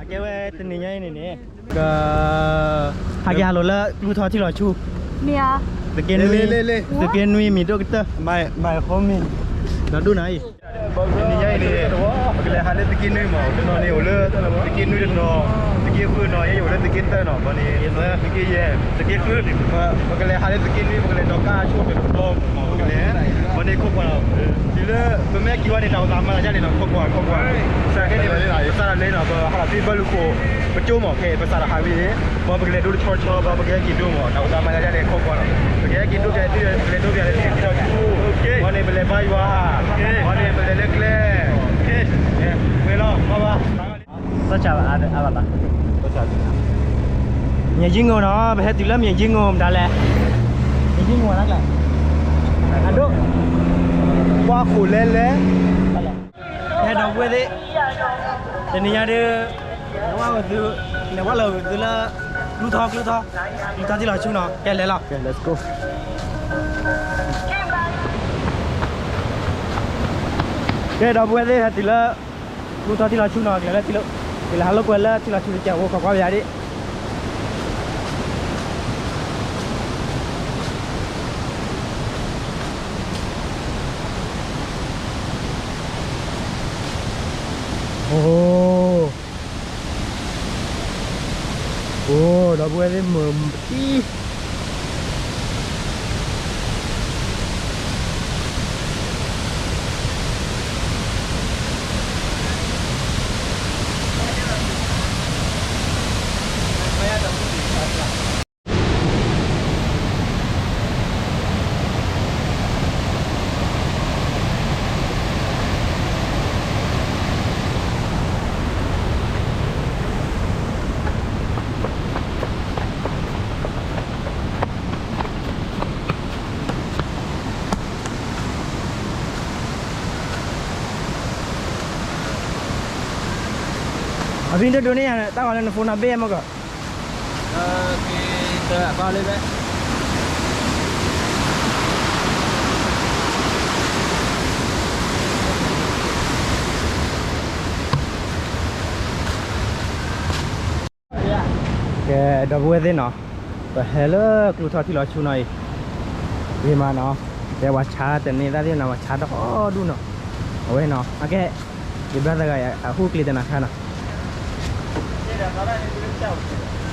အကဲဝဲတနံၤညါအံၤန့ၣ်န့ၣ် က ဟးက့ၤဟးလိာ်လၢကျူထီထံလီၤဆူ သုးက့နွံ သုးက့နွံမံၤဒိၣ်ကတၢၢ် မၤဟီမ့ၤ ဒီးဒိၣ်နၤအံၤ တနံၤညါအံၤန့ၣ် ပကလဲၤဟးလၢသုးက့နွံမး တနီၤန့ၣ်အိၣ်လၢ သုးက့နွံတနီၤ သုးက့ဃုနီၤ ယဲယအိၣ်လၢသုးက့သၢနီၤ ဘီန့ၣ် သုးက့ယဲၢ် သုးက့ဃု ပကလဲၤဟးလၢသုးက့နွံ ပကလဲၤဒီးကါဆိတနီၤ ပကလဲၤ ဘီန့ၣ်ခိၣ်ကွၢ်လီၤ တုၤလၢပမ့ၢ်က့ၤဝဲန့ၣ် တၢ်အိၣ်သးမၤလၢယဲန့ၣ်နီၤ ခိၣ်ကွၢ် ခိၣ်ကွၢ် စးခဲန့ၣ် ပစးထီၣ်လၢနီၤ ပဟးလီၤဖဲဘၢလူၢ်ခိၣ် ပကၠိမး ခဲအံၤ ပစးထီၣ်ဟးဝံၤန့ၣ် ဘီပကလဲၤဒိတဆီတဆီ ဘီပကဟဲက့ၤဒိမး တၢ်အိၣ်သးမၤလၢယဲန့ၣ် ခိၣ်ကွၢ်လီၤ ပကဟဲက့ၤဒိကလဲၤသု ပကလဲၤဒိကလဲၤသု ဘီန့ၣ် ပလဲၤဘါယွၤ ဘီန့ၣ် ပလဲၤလၢကျဲ ဝဲလီၤ ဘၣ်ဘၣ် သီၣ်ဆၣ်အါဘၣ်ဘၣ် မ့ၢ်ယံငိၢ်နီၤ ပဟဲတုၤလၢမ့ၢ်ယံငိၢ်မတၤလဲၣ် မ့ၢ်ယံငိၢ်နၤကျဲ အဒိ ပှၤခိၣ်လဲၤလဲၤ ဟဲဒီပုၢ်ဝဲၢ်သ့ၣ် တနံၤညါဒုး လဲၤဝဲလီၤသုလၢ ကျူထီ ကျူထီ ကျူထီထံလီၤဆူနီၤ ကဲလဲၤလီၤ ကဲဒီပုၢ်ဝဲၢ်သ့ၣ် ဟဲတုၤလၢ ကျူထီထံလီၤဆူနီၤ ကလဲၤလၢထံလီၤ ကလဲၤဟးလိာ်ကွဲလၢထံလီၤဆူတကဲးဖိ ခိးကွၢ်ပယၤဒၣ် အိ အိ ဒီပုၢ်ဝဲၢ်သ့ၣ်မုာ်အံၤ အဖံဒိၣ်ဒိၣ်န့ၣ်ယါ တၢ်ဂီၤလၢန phone နီၣ်ဘ့ၣ်မ့ၢ်ကီး တဘၣ်လၢဘဲ ကဲ ဒီပုၢ်ဝဲၢ်သ့ၣ်နီၤ ပဟဲလၢကျူထီထံလီၤဆူနီၤအံၤ ဂ့ၤမးနီၤ ကဲပှၤဆါတန့ၢ်သၣ်သ့ၣ်နီၤ ပှၤဆါတအိၣ်ဒူၣ်နီၤ အဝဲနီၤ အကဲ ယဘျါသဂၤအဟူကျ့တနၤခါနီၤ ကဲဒီးသီၣ်ဘၣ်န့ၣ် သုလၢကစၢ်အိၣ်